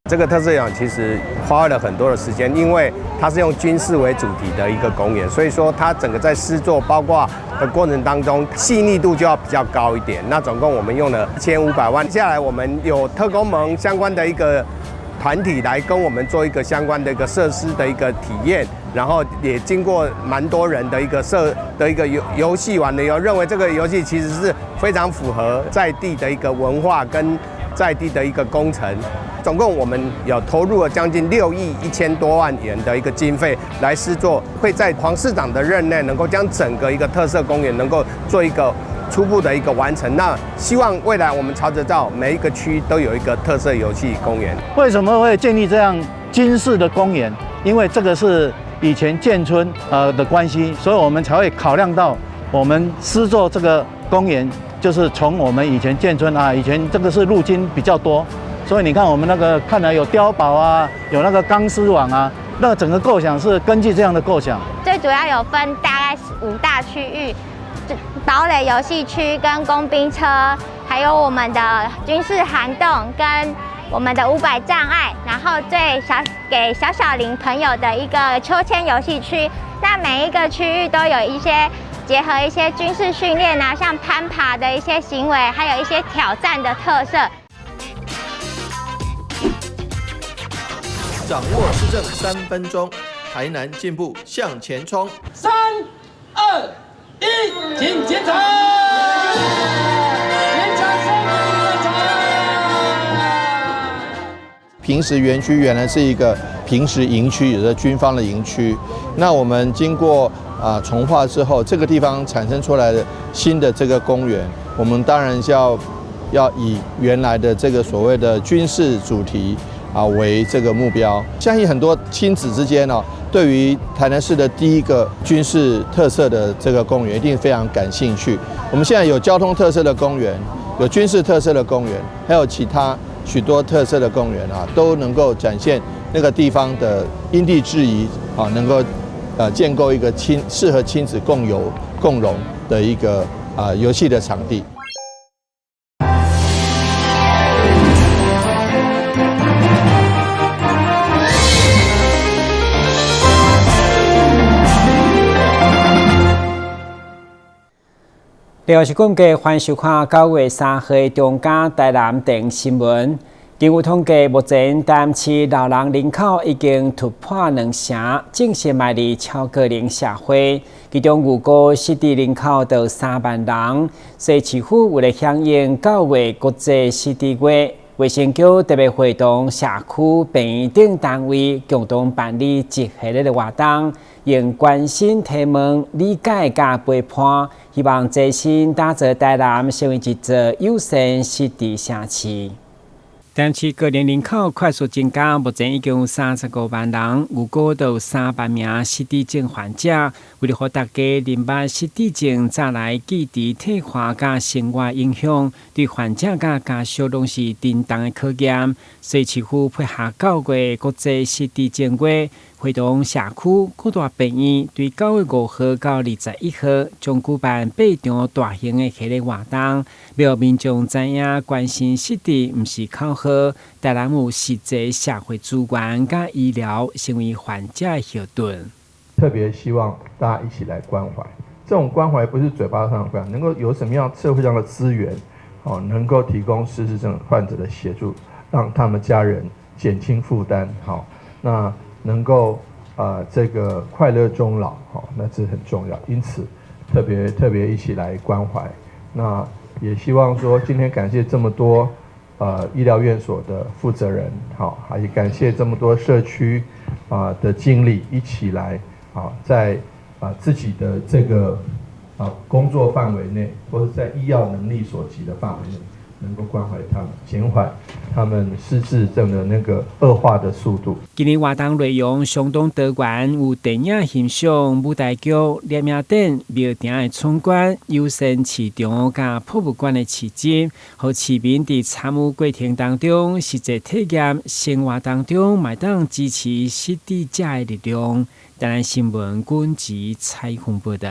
這個特色園其實花了很多的時間，因為它是用軍事為主題的一個公園，所以說它整個在施作包括的過程當中，細膩度就要比較高一點。那總共我們用了1500萬，接下來我們有特工盟相關的一個團體來跟我們做一個相關的一個設施的一個體驗，然後也經過蠻多人的一個設的一個遊戲完了以後，認為這個遊戲其實是非常符合在地的一個文化跟在地的一個工程。總共我們有投入了將近6億1000多萬元的一個經費來施作，會在黃市長的任內能夠將整個一個特色公園能夠做一個初步的一個完成。那希望未來我們朝着到每一個區都有一個特色遊戲公園。為什麼會建立這樣軍事的公園？因為這個是以前眷村的關係，所以我們才會考量到我們施作這個公園，就是從我們以前眷村啊，以前這個是陸軍比較多。所以你看，我們那個看來有碉堡啊，有那個鋼絲網啊，那整個構想是根據這樣的構想。最主要有分大概五大區域，堡壘遊戲區跟工兵車，還有我們的軍事涵洞跟我們的500障礙，然後最小給小小齡朋友的一個秋千遊戲區。那每一個區域都有一些結合一些軍事訓練啊，像攀爬的一些行為，還有一些挑戰的特色。掌握市政3分鐘，台南進步向前衝。三、二、一，請檢查。檢查三，檢查。平石園區原來是一個平石營區，也是軍方的營區。那我們經過重劃之後，這個地方產生出來的新的這個公園，我們當然是要以原來的這個所謂的軍事主題為這個目標。相信很多親子之間呢，對於台南市的第一個軍事特色的這個公園，一定非常感興趣。我們現在有交通特色的公園，有軍事特色的公園，還有其他許多特色的公園啊，都能夠展現那個地方的因地制宜啊，能夠建構一個適合親子共遊共融的一個遊戲的場地。另外是講過，歡迎收看9月3號中嘉台南電新聞。根據統計，目前台南市老人人口已經突破兩成，正式邁入超高齡社會。其中預估失智人口到3萬人。西市府為了響應9月國際失智月，衛生局特別會同社區、病院等單位共同辦理一系列的活動，用關心、提問、理解佮陪伴，希望齊心打造台南成為一座友善失智城市。台南市高齡人口快速增加，目前已經有35萬人，預估都有3萬名失智症患者。為了予大家認捌失智症早來記憶退化佮生活影響，對患者佮家屬攏是沉重的考驗。西市府配合9月國際失智症月，會同社區各大病院，對9月5號到21號，將舉辦八場大型的系列活動，讓民眾知影關心失智毋是口號，台南有實際社會資源佮醫療，成為患者的後盾。特別希望大家一起來關懷，這種關懷不是嘴巴上的關懷，能夠有什麼樣社會上的資源，哦，能夠提供失智症患者的協助，讓他們家人減輕負擔，好，那能夠這個快樂終老，好，那這很重要。因此，特別特別一起來關懷。那也希望說，今天感謝這麼多醫療院所的負責人，好，還也感謝這麼多社區的經理一起來啊，在自己的這個工作範圍內，或者在醫藥能力所及的範圍內，能夠關懷他們，減緩他們失智症的那個惡化的速度。今年活動內容相當多元，有電影欣賞、舞台劇、攝影展、廟埕的參觀、友善市場佮博物館的市集，予市民佇參與過程當中，實際體驗生活當中，嘛會當支持失智者的力量。台南新聞軍籍採訪報道。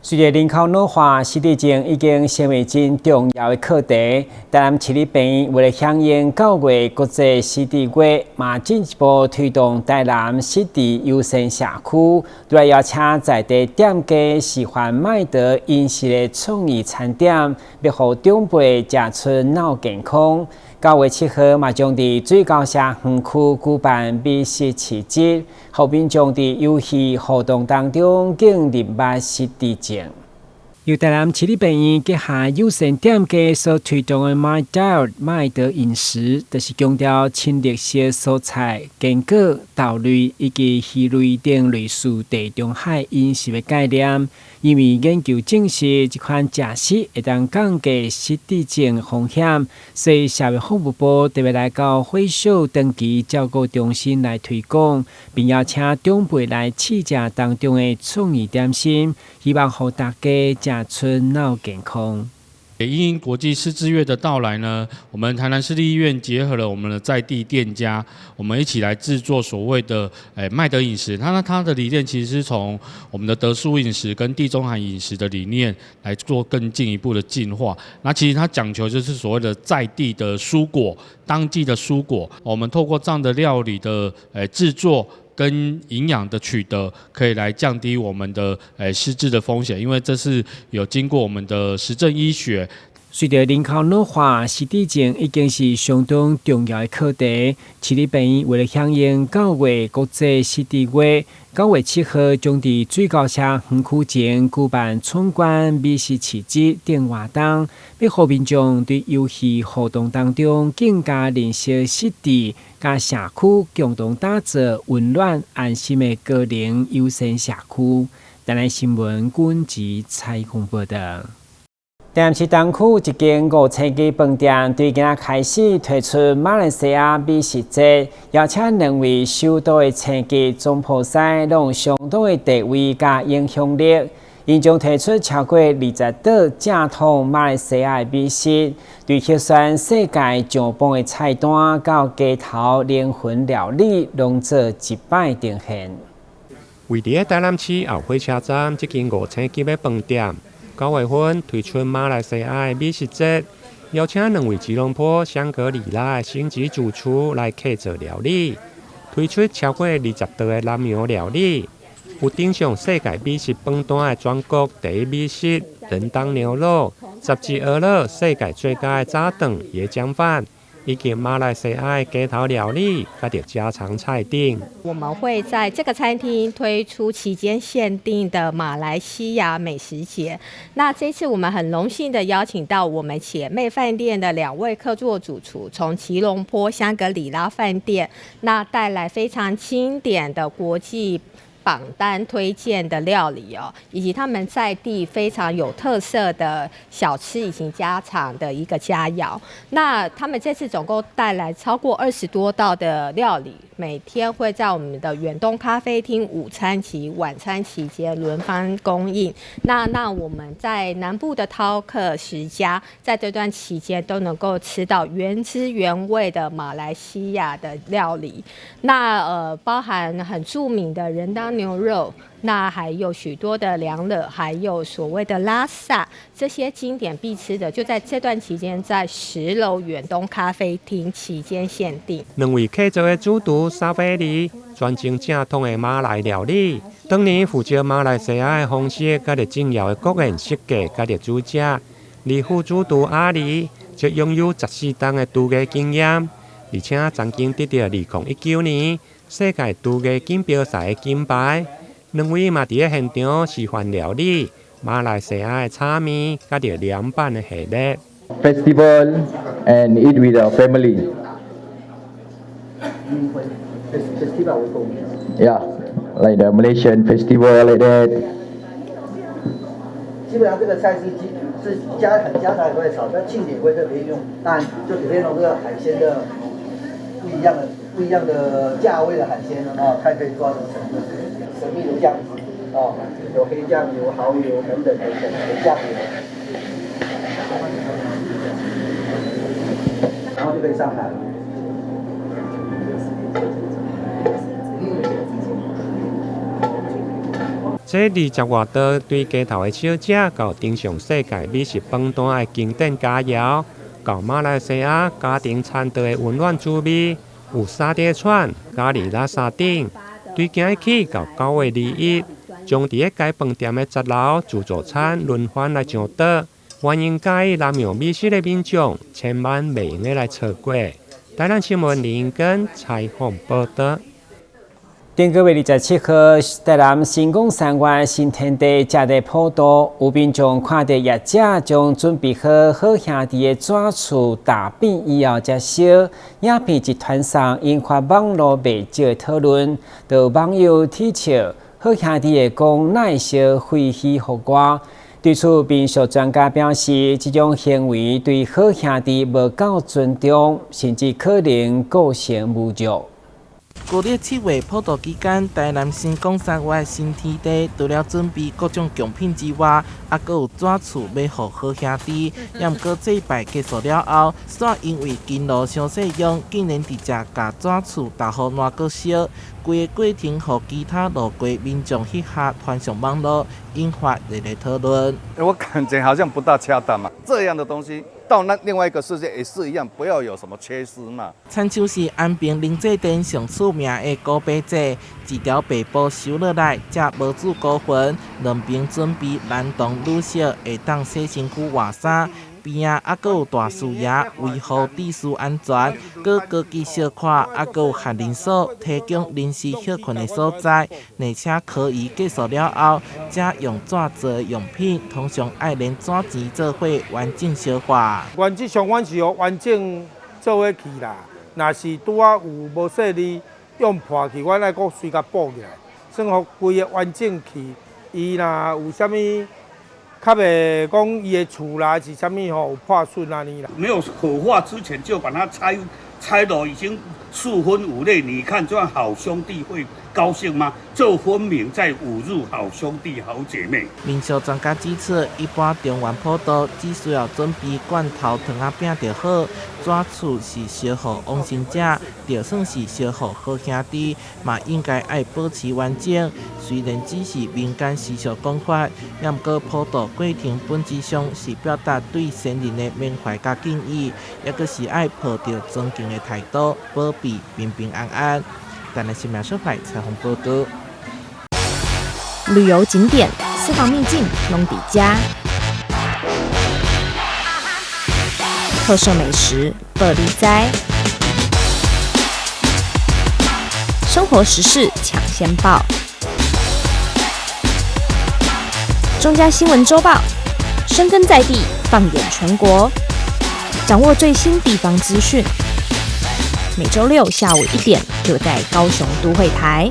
隨著人口老化，失智症已經成為真重要的課題。台南市立病院為了響應9月國際失智月，嘛進一步推動台南失智友善社區，來邀請在地店家示範麥德飲食的創意餐點，欲予長輩食出腦健康。9月7號嘛將佇水溝社園區舉辦美食市集，予民眾佇遊戲互動當中更認捌失智症。由台南市立病院旗下友善店家所推動的 My Diet 麥德飲食，就是強調深綠色蔬菜、堅果、豆類以及魚類等類似地中海飲食的概念。因為研究證實，這款食食會當降低失智症風險，所以社會服務部特別來到惠秀長期照顧中心來推廣，並邀請長輩來試食當中的創意點心，希望予大家食出腦健康。因應國際失智月的到來呢，我們台南市立醫院結合了我們的在地店家，我們一起來製作所謂的麥德飲食。它的理念其實是從我們的得舒飲食跟地中海飲食的理念來做更進一步的進化。那其實它講求就是所謂的在地的蔬果，當季的蔬果，我們透過這樣的料理的製作跟營養的取得，可以來降低我們的失智的風險，因為這是有經過我們的實證醫學。隨著人口老化，失智症已經是相當重要的課題。市立病院為了響應9月國際失智月，9月7號將佇水溝社園區前舉辦闖關美食市集等活動，欲予民眾佇遊戲互動當中更加認識失智，佮社區共同打造溫暖安心的高齡友善社區。台南新聞軍籍採訪報導。台南市東區一間五星級飯店對今仔開始推出馬來西亞美食節，邀請兩位首都的星級總鋪師，攏有相當的地位佮影響力。𪜶將提出超過20道正統馬來西亞的美食，對核選世界上榜的菜單到街頭靈魂料理，攏做一擺呈現。位佇台南市後火車站這間五星級的飯店，9月份推出馬來西亞的美食節，邀請兩位吉隆坡香格里拉的星級主廚來客製料理，推出超過20道的南洋料理，有頂上世界美食榜單的全國第一美食仁當牛肉，十字鵝肉世界最佳的早頓椰漿飯，以及馬來西亞的街頭料理，佮著家常菜等。我們會在這個餐廳推出期間限定的馬來西亞美食節。那這次我們很榮幸的邀請到我們姐妹飯店的兩位客座主廚，從吉隆坡香格里拉飯店，那帶來非常經典的國際榜單推薦的料理哦，以及他們在地非常有特色的小吃以及家常的一個佳餚。那他們這次總共帶來超過20多道的料理，每天會在我們的遠東咖啡廳午餐及晚餐期間輪番供應。那我們在南部的饕客食家，在這段期間都能夠吃到原汁原味的馬來西亞的料理。那包含很著名的仁當牛肉，那還有許多的涼樂，還有所謂的拉薩，這些經典必吃的，就在這段期間，在10樓遠東咖啡廳期間限定。兩位客座的主廚沙菲里，專精正統的馬來料理，當年負責馬來西亞的方式，佮著重要的國宴設計，佮著煮食。而副主廚阿里則擁有14冬的廚藝經驗，而且曾經得著2019年世界廚藝錦標賽的金牌。兩位嘛佇咧現場示範料理馬來西亞的炒麵，佮著涼拌的系列。 Festival and eat with our family. Yeah, like the Malaysian festival like that. 基本上這個菜是是家很家常也會炒，但慶典會特別用，當然就特別用這個海鮮的不一樣的價位的海鮮啊，看可以做到什麼程度。神秘的醬汁哦，有黑醬油、蠔油等等等等的醬油，然後就可以上盤。這20外道對街頭的小食，到登上世界美食榜單的經典佳餚，到馬來西亞家庭餐桌的溫暖滋味，有沙爹串、咖哩叻沙等。對今日起到9月21，將佇該飯店的10樓自助餐輪番來上桌，歡迎佮意南洋美食的民眾，千萬袂用得來錯過。台南新聞林根採訪報導。頂個月27號，台南新港三月新天地食地普渡，有民眾看著業者將準備好好兄弟的紙厝大變以後才燒，影片一傳送，引發網路袂少的討論。就網友恥笑好兄弟會講哪會燒廢墟予我？對此，民俗專家表示，這種行為對好兄弟無夠尊重，甚至可能構成侮辱。舊曆7月普渡期間，台南新港三越新天地除了準備各種貢品之外，猶閣有紙厝欲予好兄弟。也毋過祭拜結束了後，煞因為金爐傷細用，竟然直接共紙厝打予爛閣燒。規个過程，予其他路過民眾翕下傳上網路，引發熱烈討論。我感覺好像不大恰當嘛，這樣的東西到那另外一個世界也是一樣，不要有什麼缺失嘛。親像是安平苓仔店上出名的古白祭，一條白布收落來，才無主孤魂。兩邊準備男童女少會當洗身軀換衫，邊仔猶閣有大師爺維護秩序安全，閣高級小看，猶閣有翰林所提供臨時歇睏的所在。而且科儀結束了後，才用紙做的用品，通常愛連紙錢做伙完整燒化。原則上，阮是予完整做伙去啦。若是拄仔有無細膩用破去，阮愛閣隨共補起來，算予規个完整去。伊若有啥物較袂講伊的厝啦，是啥物吼有破損按呢啦。沒有火化之前就把它拆拆了，已經四分五裂。你看這樣好兄弟會高興嗎？這分明在侮辱好兄弟、好姐妹。民俗專家指出，一般中元普渡只需要準備罐頭糖仔餅就好，紙厝是燒予往生者，就算是燒予好兄弟，嘛應該愛保持完整。雖然只是民間習俗講法，也毋過普渡過程本質上是表達對先人的緬懷佮敬意，抑閣是愛抱著尊敬的態度，保庇平平安安。台南新聞小派採訪報導。旅遊景點、私房秘境，攏佇遮；特色美食，報你知；生活時事搶先報。中嘉新聞週報，深耕在地，放眼全國，掌握最新地方資訊。每週六下午1點，就在高雄都會台。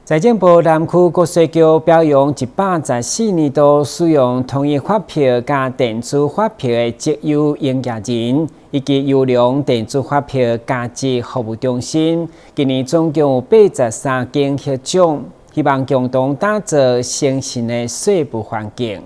財政部南區國稅局表揚114年度使用統一發票佮電子發票的績優營業人，以及優良電子發票加值服務中心，今年總共有83間獲獎，希望共同打造誠信的稅務環境。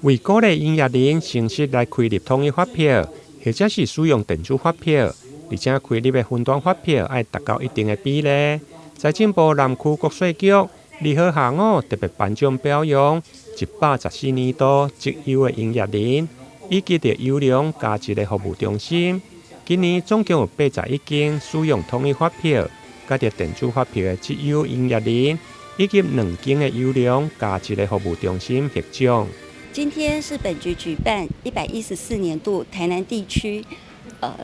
為鼓勵營業人誠實來開立統一發票，或者是使用電子發票，而且開立的雲端發票愛達到一定的比例。財政部南區國稅局2號下午特別頒獎表揚114年度績優的營業人，以及著優良加值的服務中心。今年總共有81間使用統一發票、佮著電子發票的績優營業人，以及2間的優良加值的服務中心獲獎。今天是本局舉辦114年度台南地區，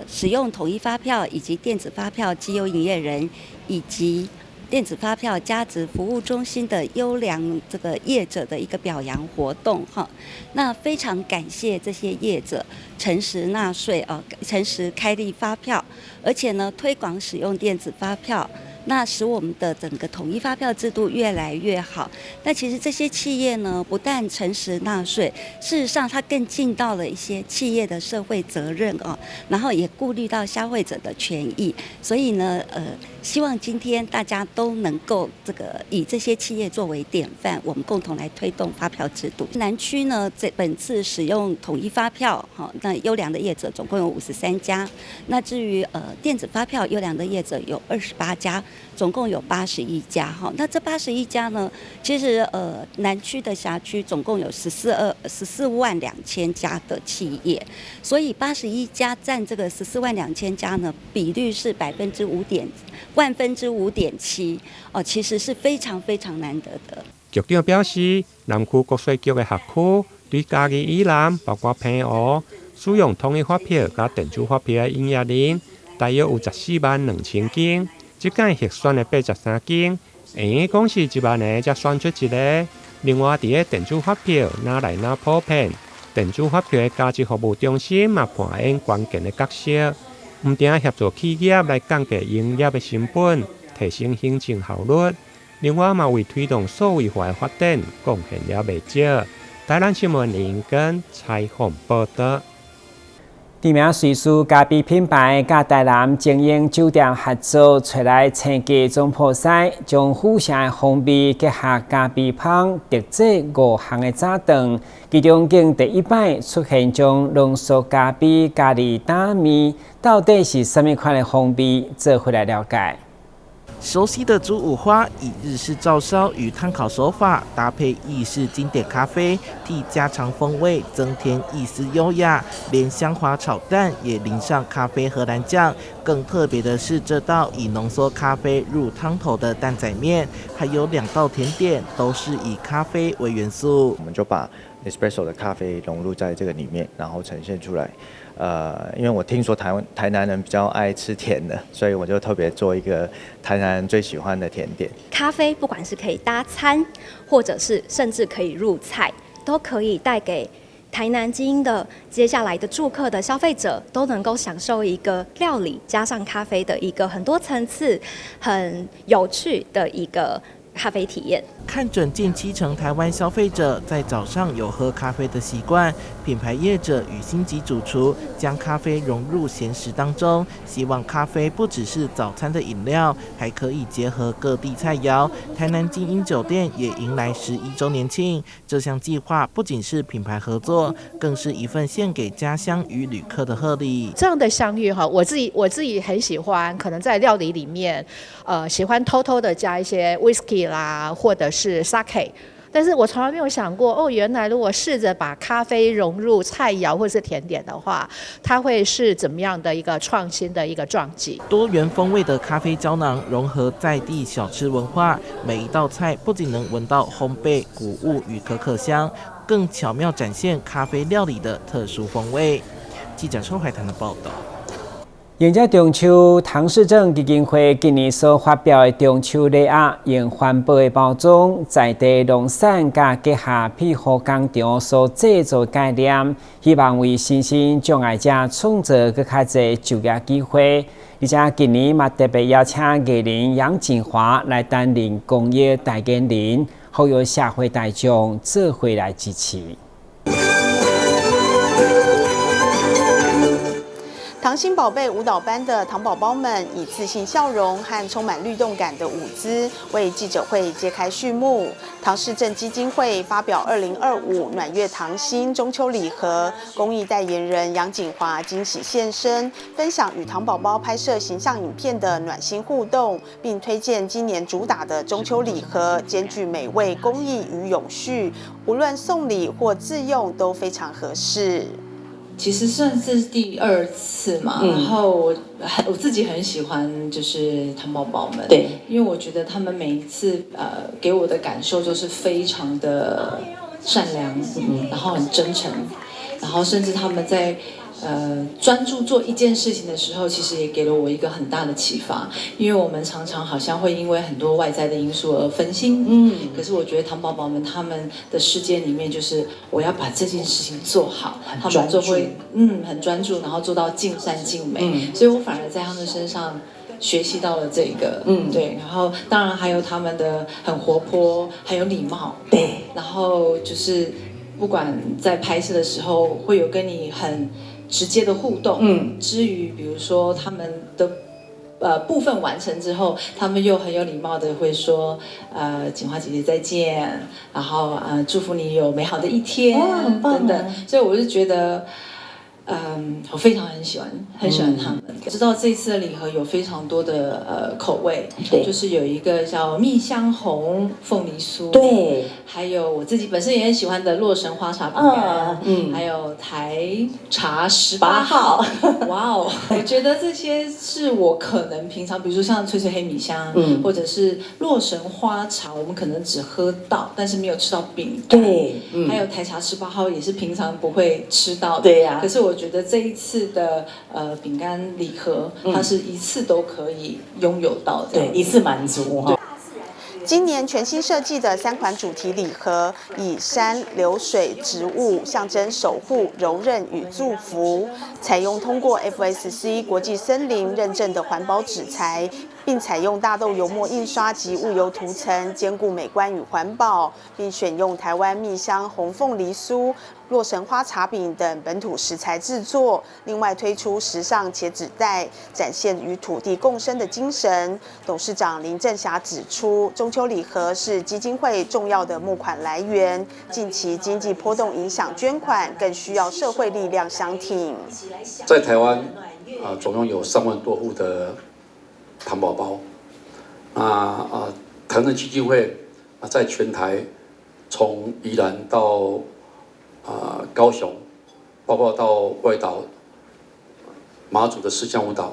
使用統一發票以及電子發票績優營業人，以及電子發票加值服務中心的優良這個業者的一個表揚活動哈。那非常感謝這些業者誠實納稅啊，誠實開立發票，而且呢推廣使用電子發票。那使我們的整個統一發票制度越來越好。但其實這些企業呢，不但誠實納稅，事實上它更盡到了一些企業的社會責任啊，然後也顧慮到消費者的權益。所以呢，希望今天大家都能夠這個以這些企業作為典範，我們共同來推動發票制度。南區呢，這本次使用統一發票，哈，那優良的業者總共有53家。那至於電子發票優良的業者有28家。總共有八十一家哈。那這八十一家呢，其實南區的轄區總共有14萬2000家的企業，所以八十一家佔這個14萬2000家呢，比率是百分之五點萬分之五點七哦，其實是非常非常難得的。局長表示，南區國稅局的轄區對嘉義以南，包括澎湖，使用統一發票佮電子發票的營業人，大約有14萬2千間。這屆核選的83間，會用講是1萬個才選出一个。另外，佇咧電子發票若來若普遍，電子發票的加值服務中心嘛扮演關鍵的角色，毋但協助企業來降低營業的成本，提升行政效率。另外嘛，為推動數位化的發展貢獻了袂少。台南新聞林根採訪報導。知名瑞士咖啡品牌佮台南精英酒店合作，揣來星級總鋪師，將府城的風味結合咖啡香，特製五項的早頓。其中，經第一擺出現將濃縮咖啡加入打麵，到底是啥物款的風味？做伙來了解。熟悉的豬五花以日式照燒與炭烤手法搭配意式經典咖啡，替家常風味增添一絲優雅。連香滑炒蛋也淋上咖啡荷蘭醬。更特別的是，這道以濃縮咖啡入湯頭的擔仔麵，還有兩道甜點都是以咖啡為元素。我們就把 espresso 的咖啡融入在這個裡面，然後呈現出來。因為我聽說台灣台南人比較愛吃甜的，所以我就特別做一個台南人最喜歡的甜點。咖啡不管是可以搭餐，或者是甚至可以入菜，都可以帶給台南晶英的接下來的住客的消費者，都能夠享受一個料理加上咖啡的一個很多層次、很有趣的一個咖啡體驗。看準近70%台灣消費者在早上有喝咖啡的習慣，品牌業者與星級主廚將咖啡融入鹹食當中，希望咖啡不只是早餐的飲料，還可以結合各地菜肴。台南晶英酒店也迎來11週年慶，這項計劃不僅是品牌合作，更是一份獻給家鄉與旅客的賀禮。這樣的相遇哈，我自己很喜歡，可能在料理裡面，喜歡偷偷的加一些 whisky 啦，或者是 sake，但是我從來沒有想過，哦，原來如果試着把咖啡融入菜肴或是甜點的話，它會是怎麼樣的一個創新的一個撞擊？多元風味的咖啡膠囊融合在地小吃文化，每一道菜不僅能聞到烘焙、穀物與可可香，更巧妙展現咖啡料理的特殊風味。記者邱懷談的報道。迎接中秋，唐氏症基金會今年所發表的中秋禮盒，用環保的包裝，在地農產佮結合庇護工廠所製作概念，希望為身心障礙者創造閣較濟就業機會。而且今年嘛特別邀請藝人楊謹華來擔任公益代言人，呼籲社會大眾做伙來支持。糖心寶貝舞蹈班的糖寶寶們以自信笑容和充滿律動感的舞姿，為記者會揭開序幕。唐氏症基金會發表2025暖月糖心中秋禮盒，公益代言人楊謹華驚喜現身，分享與糖寶寶拍攝形象影片的暖心互動，並推薦今年主打的中秋禮盒，兼具美味、公益與永續，無論送禮或自用都非常合適。其實算是第二次嘛，然後我自己很喜歡就是糖寶寶們，因為我覺得他們每一次給我的感受就是非常的善良，然後很真誠，然後甚至他們在專注做一件事情的時候，其實也給了我一個很大的啟發，因為我們常常好像會因為很多外在的因素而分心，可是我覺得糖寶寶們他們的世界裡面，就是我要把這件事情做好，他們就會很專注，然後做到盡善盡美，所以我反而在他們身上學習到了這個，對，然後當然還有他們的很活潑，很有禮貌，然後就是不管在拍攝的時候會有跟你很直接的互動，之餘，比如說他們的部分完成之後，他們又很有禮貌的會說，錦華姐姐再見，然後祝福你有美好的一天，哇，很棒等等，所以我就覺得，我非常很喜歡，很喜歡他們。知道這次的禮盒有非常多的口味，就是有一個叫蜜香紅鳳梨酥，還有我自己本身也很喜歡的洛神花茶餅乾，還有台茶18號，哇哦，我覺得這些是我可能平常，比如說像脆脆黑米香，或者是洛神花茶，我們可能只喝到，但是沒有吃到餅乾，還有台茶十八號也是平常不會吃到的，可是我覺得這一次的餅乾禮盒，它是一次都可以擁有到的，對，一次滿足哈。今年全新設計的三款主題禮盒，以山、流水、植物象徵守護、柔韌與祝福，採用通過 FSC 國際森林認證的環保紙材，並採用大豆油墨印刷及霧油塗層，兼顧美觀與環保，並選用台灣蜜香紅鳳梨酥、洛神花茶餅等本土食材製作。另外推出時尚茄子袋，展現與土地共生的精神。董事長林振霞指出，中秋禮盒是基金會重要的募款來源。近期經濟波動影響捐款，更需要社會力量相挺。在台灣啊，總共有3萬多戶的糖寶寶。啊，唐氏基金會啊，在全台從宜蘭到高雄，包括到外島馬祖的石牆五島，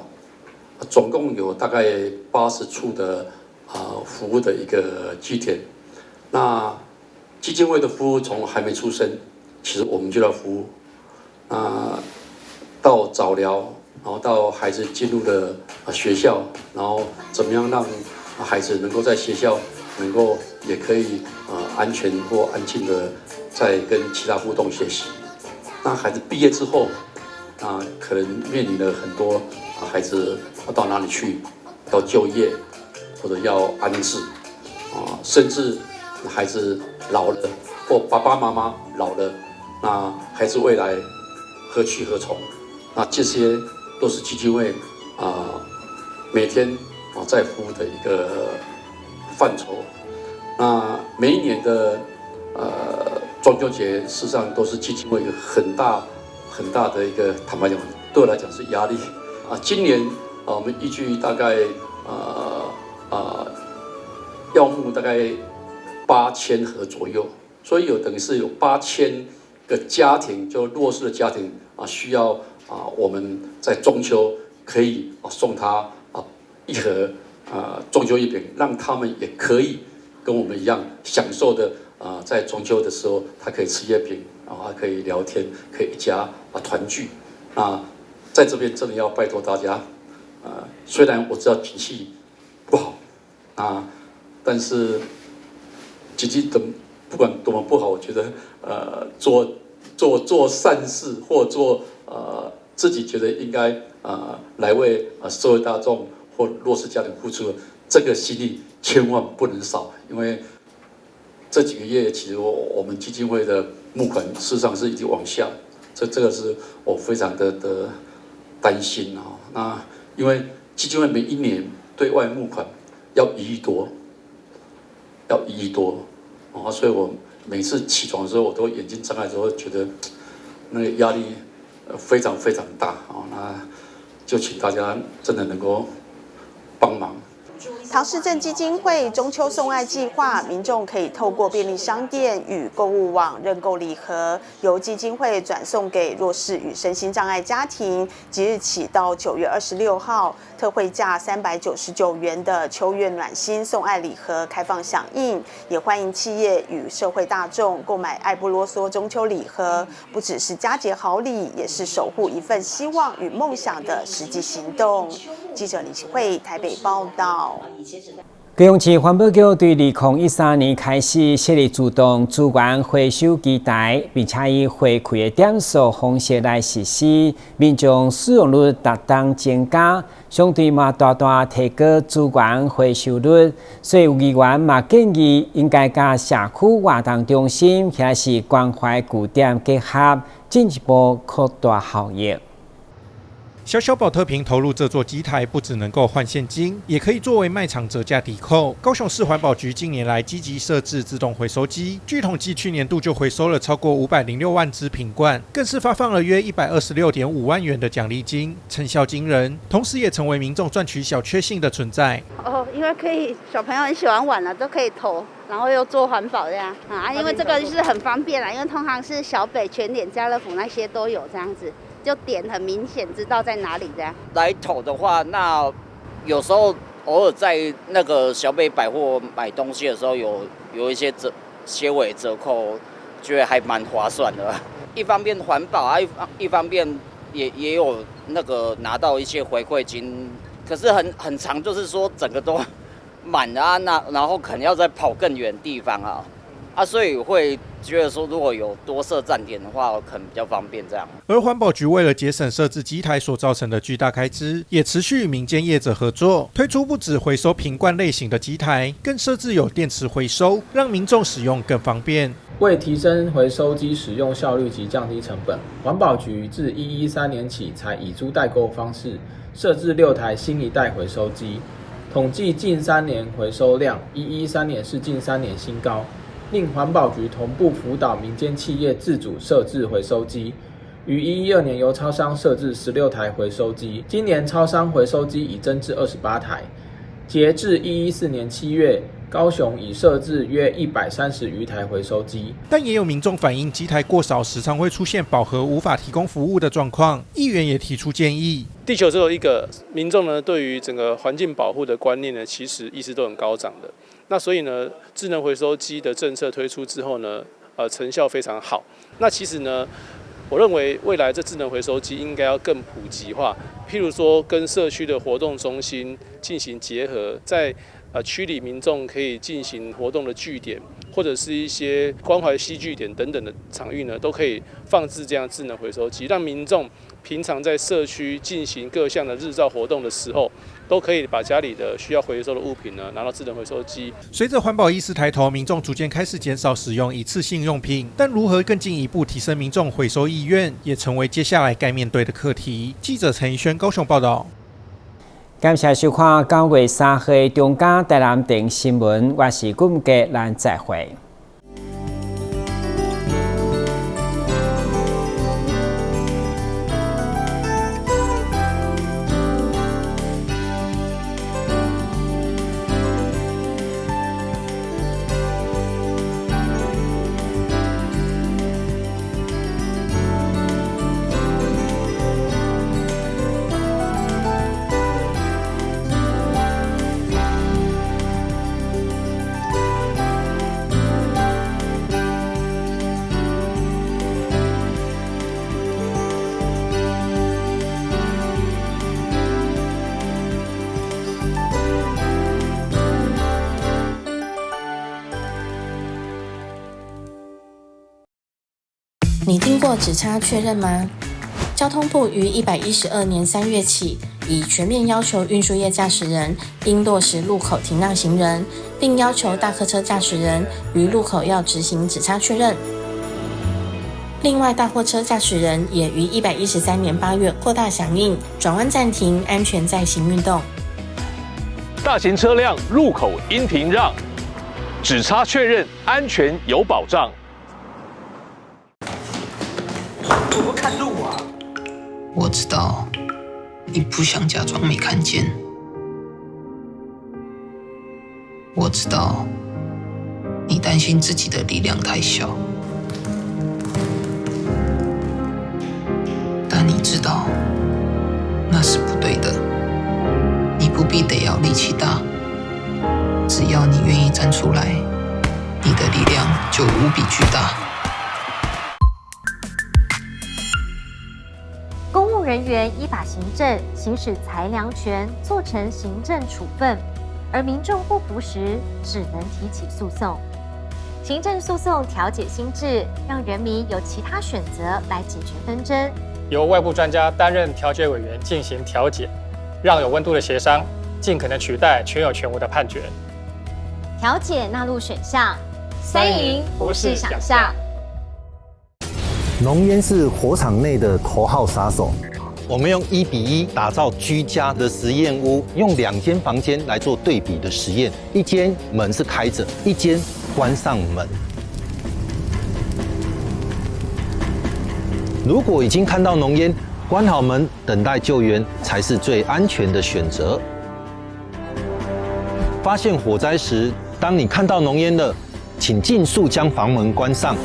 總共有大概80處的服務的一個據點。那基金會的服務從還沒出生，其實我們就要服務。啊，到早療，然後到孩子進入了學校，然後怎麼樣讓孩子能夠在學校能夠也可以安全或安靜的在跟其他互動學習。那孩子畢業之後，啊，可能面臨了很多孩子要到哪裡去，要就業或者要安置，啊，甚至孩子老了或爸爸媽媽老了，那孩子未來何去何從？那這些都是基金會啊每天啊在服務的一個範疇。那每一年的中秋節，事實上都是基金會一個很大很大的一個，坦白講，對我來講是壓力啊。今年啊，我們預計大概要募大概8000盒左右，所以有等於是有8000個家庭，就弱勢的家庭啊，需要啊我們在中秋可以啊送他啊一盒啊中秋月餅，讓他們也可以跟我們一樣享受的。啊，在中秋的時候，他可以吃月餅，然後還可以聊天，可以一家啊團聚。那在這邊真的要拜託大家，雖然我知道景氣不好啊，但是經濟怎不管多麼不好，我覺得做善事或做自己覺得應該來為社會大眾或弱勢家庭付出的這個心意，千萬不能少，因為這幾個月，其實我們基金會的募款事實上是已經往下，這個是我非常的擔心啊。那因為基金會每一年對外募款要1億多，要1億多啊，所以我每次起床的時候，我都眼睛睜開之後，覺得那個壓力非常非常大啊。那就請大家真的能夠幫忙。唐氏症基金會中秋送愛計劃，民眾可以透過便利商店與購物網認購禮盒，由基金會轉送給弱勢與身心障礙家庭。即日起到9月26號，特惠價399元的秋月暖心送愛禮盒開放響應，也歡迎企業與社會大眾購買愛不囉嗦中秋禮盒，不只是佳節好禮，也是守護一份希望與夢想的實際行動。記者李啟慧台北報道。高雄市環保局對2013年開始設立自動資源回收機台，並且以回饋的點數方式來實施，民眾使用率逐冬增加，相對嘛大大提高資源回收率。所以有議員嘛建議，應該佮社區活動中心或是關懷據點結合，進一步擴大效益。小小保特瓶投入这座机台，不只能够换现金，也可以作为卖场折价抵扣。高雄市环保局近年来积极设置自动回收机，据统计，去年度就回收了超过506万只瓶罐，更是发放了约126.5万元的奖励金，成效惊人，同时也成为民众赚取小确幸的存在。哦，因为可以，小朋友很喜欢玩了，都可以投，然后又做环保这样啊，因为这个就是很方便啦，因为通常是小北、全联、家乐福那些都有这样子。就点很明显，知道在哪里这样。来投的话，那有时候偶尔在那个小北百货买东西的时候有一些些微折扣，觉得还蛮划算的。一方面环保啊，一方面也有那个拿到一些回馈金，可是很常就是说整个都满了啊，那然后可能要再跑更远地方啊。啊，所以会觉得说，如果有多设站点的话，可能比较方便这样。而环保局为了节省设置机台所造成的巨大开支，也持续与民间业者合作，推出不止回收瓶罐类型的机台，更设置有电池回收，让民众使用更方便。为提升回收机使用效率及降低成本，环保局自113年起才以租代购方式设置6台新一代回收机，统计近3年回收量，113年是近3年新高。另环保局同步辅导民间企业自主设置回收机，于112年由超商设置16台回收机，今年超商回收机已增至28台。截至114年7月，高雄已设置约130余台回收机。但也有民众反映机台过少，时常会出现饱和无法提供服务的状况。议员也提出建议。地球只有一个，民众呢对于整个环境保护的观念呢，其实意识都很高涨的。那所以呢，智能回收机的政策推出之后呢，成效非常好。那其实呢，我认为未来这智能回收机应该要更普及化，譬如说跟社区的活动中心进行结合，在区里民众可以进行活动的据点，或者是一些关怀西据点等等的场域呢，都可以放置这样智能回收机，让民众平常在社区进行各项的日照活动的时候，都可以把家里的需要回收的物品呢拿到智能回收机。随着环保意识抬头，民众逐渐开始减少使用一次性用品，但如何更进一步提升民众回收意愿，也成为接下来该面对的课题。记者陈怡轩高雄报道。感谢收看9月3号的中嘉台南电新闻，我是顾杰，咱再会。你听过指差确认吗？交通部于112年3月起，已全面要求运输业驾驶人应落实路口停让行人，并要求大客车驾驶人于路口要执行指差确认。另外，大货车驾驶人也于113年8月扩大响应转弯暂停、安全再行运动。大型车辆路口应停让，指差确认安全有保障。我不看路啊！我知道你不想假装没看见，我知道你担心自己的力量太小，但你知道那是不对的。你不必得要力气大，只要你愿意站出来，你的力量就无比巨大。公务人员依法行政，行使裁量权，做成行政处分，而民众不服时，只能提起诉讼。行政诉讼调解新制，让人民有其他选择来解决纷争。由外部专家担任调解委员进行调解，让有温度的协商尽可能取代全有全无的判决。调解纳入选项，三赢不是想象。浓烟是火场内的头号杀手，我們用1比1打造居家的實驗屋，用兩間房間來做對比的實驗，一間門是開着，一間關上門。如果已經看到濃煙，關好門，等待救援才是最安全的選擇。發現火災時，當你看到濃煙了，請盡速將房門關上。